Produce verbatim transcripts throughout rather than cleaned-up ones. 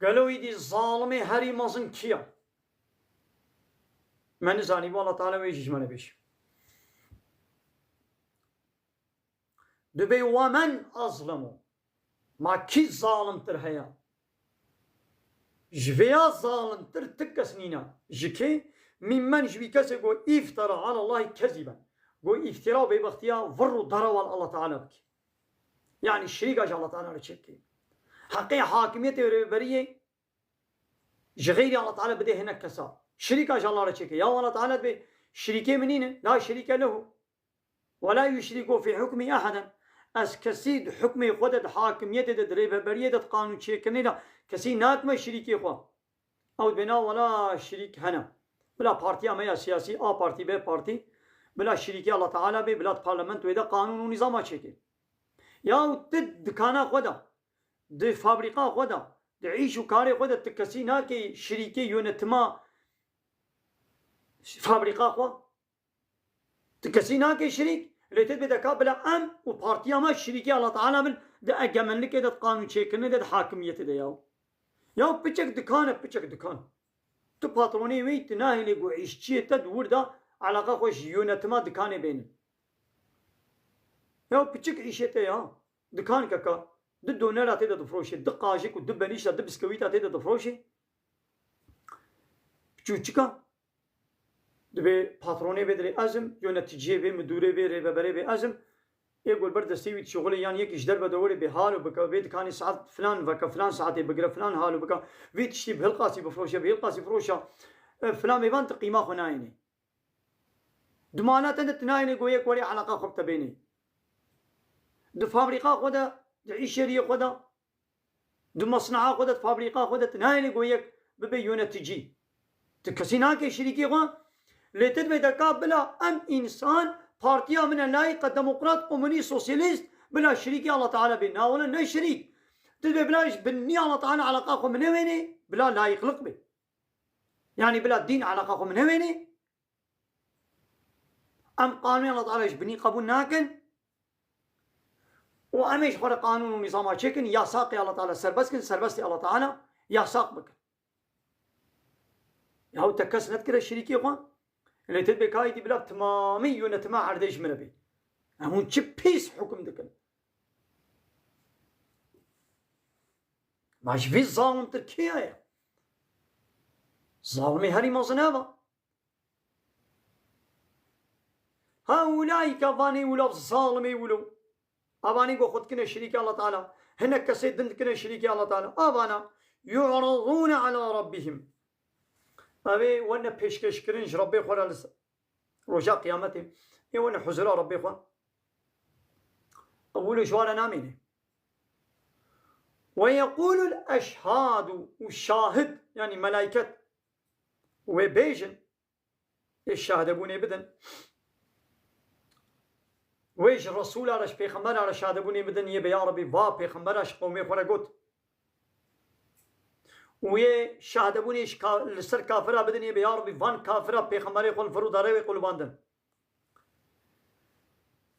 Gelo îdî zalimê herî mezin kî ye? Me nizanî, Allah Teala wê jî ji me nebêje. Dibê we men azlemu. Ma kî zalimtir heye? Ji vêya zalimtir ti kes nîne. Ji kê? Mîmmen ji wî kesê ku îftera ala Allahî kezîben. Ku îftira û bêbextiya vir û dara wal Allah Teala bike. Yanî şirîka ji Allah Teala re çêbike. Heqê hakimiyetê û rêveberiyê ji xeyrî Allah Teala bide hinek kesa. Şirîka ji Allah re çêke. Ya Allah Teala dibê şirîkê min nîne, la şirîke lehu. Ve la yuşriku fî hukmî ehaden. Ez kesî di hukmê xwe de, di hakimiyetê de, di rêveberiyê de, di qanûnçêkirinê de kesî nakime şirîkê xwe. Ew dibê na wela şirîk hene. Bila partiya me ya siyasî, A partî, B partî, bila şirîkê Allah Teala bê, bila di parlamentoyê de qanûn û nîzama çêke. Yaw ti dikana xwe de, di fabrîka xwe de, di îş û karê xwe de ti kesî nakê şirîkê yönetima fabrîka xwe? Ti kesî nakê şirîk, lê ti dibê deka bila em û partiya me şirîkê Allah Teala bin di egemenlikê de, di qanûnçêkirinê de, di hakimiyetê de yaw. Yaw piçek dikan e, piçek dikan. Tu patronê wê yî, tu nahêlê ku îşçiyê te di wir de eleqa xwe ji yönetima dikanê bênin. Ya piçik îşê te ya. Dikan keka. Du donera tê de difroşê, du qajik û du benîşa, du biskewîta tê de difroşê. Çûçika. Dibê patronê vê dirê ez im, yöneticiyê vê, müdûrê vê, rêveberê vê ez im. Ê ku li ber destê wî dişuxulê yan yekî ji derve de werê bê halo bike, vê dikanê saet filan veke, filan saetê bigire, filan halo bike, vê tiştî bi hilqasî bifroşe, bi hilqasî firoşa, e, filan mêvan tu qîma xwe nayênê. Di mala te de tu nayênê ku yek werê eleqa xwe bi te bênê. Di fabrîka xwe de, di îşeriyê xwe de, di mesnea xwe de, di fabrîka xwe de tu nayênê ku yek bibe yöneticî. Tu kesî nake şirîkê xwe. Lê tu dibê deka bila em însan, partiya min e layîqe, demokrat, komunîst, sosyalîst, bila şirîkê Allah Teala bê. Na wele ne şirîk. Tu dibê bila ji binî Allah Teala eleqa xwe min newênê, bila layîqlik bê. Yanî bila dîn eleqa xwe min newênê. Em qanûnê Allah Teala ji binî qebûl nakin. Û em ê ji xwe re qanûn û nîzama çêkin, yasaqê Allah Teala serbest kin, serbestê Allah Teala yasaq bikin. Yahu te kes nedikire şirîkê xwe? Lê tu dibê ka îdî bila timamî yönetime erdê ji min re bê. Em hûn çi pîs hukm dikin. Ma ji vî zalimtir kê ye? Zalimê herî mezin ev e. Heulaîke vanê wilo zalimê wilo. Avanî ku xwe dikine şirîkê Allah Teala. Hinek kesê din dikine şirîkê Allah Teala. Avana yu'radûne ala rabbihim. Ev ê wene pêşkêşkirin ji Rabbê xwe re li ser. Roja qiyametê. Ê wene huzura Rabbê xwe. Qebûlê ji wan re namîne. Ve yeqûlul eşhadu û şahid, yanî melaiket. Wê bêjin, ê şahdebûnê bidin. Wê ji Resûla re, ji Pêxembera re şahdebûnê bidin, yê bê ya Rebî va Pêxembera ji qewmê xwe re got. Û yê şahdebûnê ji ka-, li ser kafira bidin, yê bê ya Rebî van kafira Pêxemberê xwe li vir û darê wê qulibandin.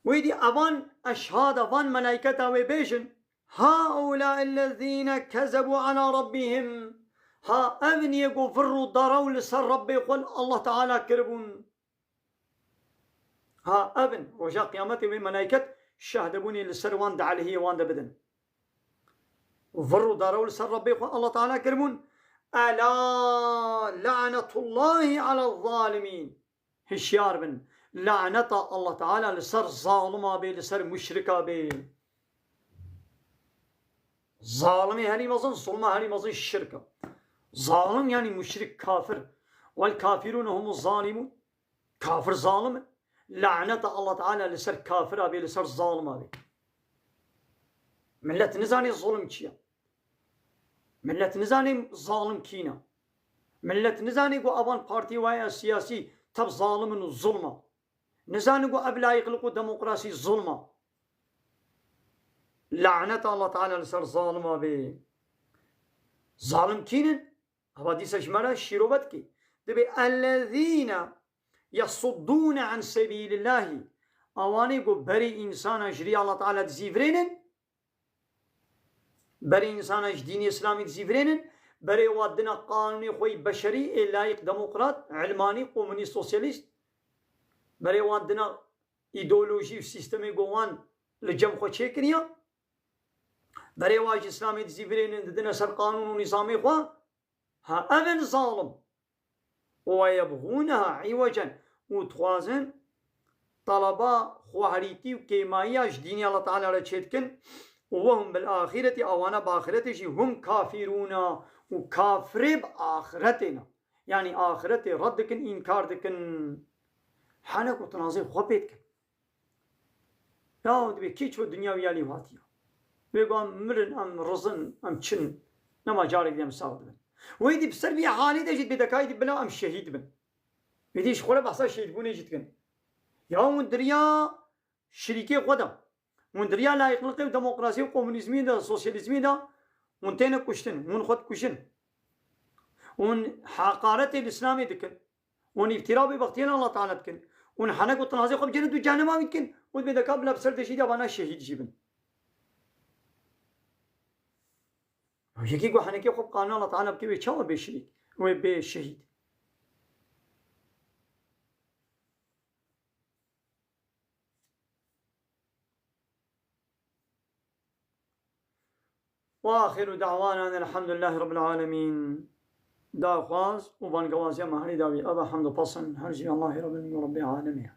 Wê dî evan eşhada, van melaîketa wê bêjin, Haulâ ellezîne kezebû alâ rabbihim. Ha ev in yê ku vir û dara û li ser Rebbê xwe Allah Teala kiribûn. Ha ev in, roja qiyametê wê melaiket şahdebûnê li ser wan di aleyhiyê wan de bidin. Vir û dara û li ser Rebbê xwe Allah Teala kiribûn. Elâ la'netullâhi alez-zâlimîn. Hişyar bin. Laneta Allah Teala li ser zalima bê, li ser muşrika bê. Zalimê herî mezin, zulma herî mezin şirk e. Zalim yanî muşrik, kafir. Vel kafirûne humuz zalimûn. Kafir zalim e. Laneta Allah Teala li ser kafira bê, li ser zalima bê. Millet nizanê zulm çi ye. Millet nizanê zalim kî ne. Millet nizanê ku evan partiyê waya siyasî tev zalim in û zulm e. Nizanê ku ev layîqlik û demokrasî zulm e. Laneta Allah Teala li ser zalima bê. Zalim kî ne? Eva dîsa ji me re şîrove dikê. Dibê ellezîne yesuddûne an sebîlillahî. Awanê ku berê însana ji rî Allah Teala dizîvirênin, berê însana ji dînê Îslamî dizîvirênin, Berê wan dina qanûnê xwe yî beşerî ê layîq demokrat, ilmanî, komunîst, sosyalîst. Berê wan dina îdeolojî û sîstemê ku wan li cem xwe çêkiriye. Berê wan ji Îslamê dizîvirênin didine ser qanûn û nîzamê xwe. Ha, ev in zalim. Ve yebxûneha îwecen. Û dixwazin talaba xweherîtî û kêmayiya ji dînê Allah Teala re çêdikin. Û wehum bil axîretî, awana bi axîretê jî hum kafirûna û kafirê bi axîretê ne. Yanî axîretê red dikin, înkar dikin. Henek û tinazê xwe pê dikin. Ya dibê kî ço dinya wî ya lî hatiya. Wê got em mirin, em rizin, em çin. Nema carek dî em sax dibin. Wê dî bi ser vî halê de jî dibê dekayî dî bila em şehîd bin. Wê dî ji xwe re behsa şehîdbûnê jî dikin. Ya hûn di riya şirîkê xwe de, hûn di riya layîqliqê û demokrasiyê û komunîzmê de, sosyalîzmê de, hûn têne kuştin, hûn xwe dikuşin. Hûn heqaretê li Îslamê dikin. Hûn îftira bêbextiyên Allah Teala dikin. Hûn henek û tinazê xwe bi cennet û cehenema wî dikin. Û dibê deka bila bi ser de jî de vana şehîd jî bin. Yekî ku henekê xwe bi qanûna Allah Teala bike wê çawa bê şirîk? Wê bê şehîd. وآخر دعوانا أن الحمد لله رب العالمين. Daxwaz û bangewaziya me herî dawî. Eva hemd û pesin her jî Allahê Rebî Alemî.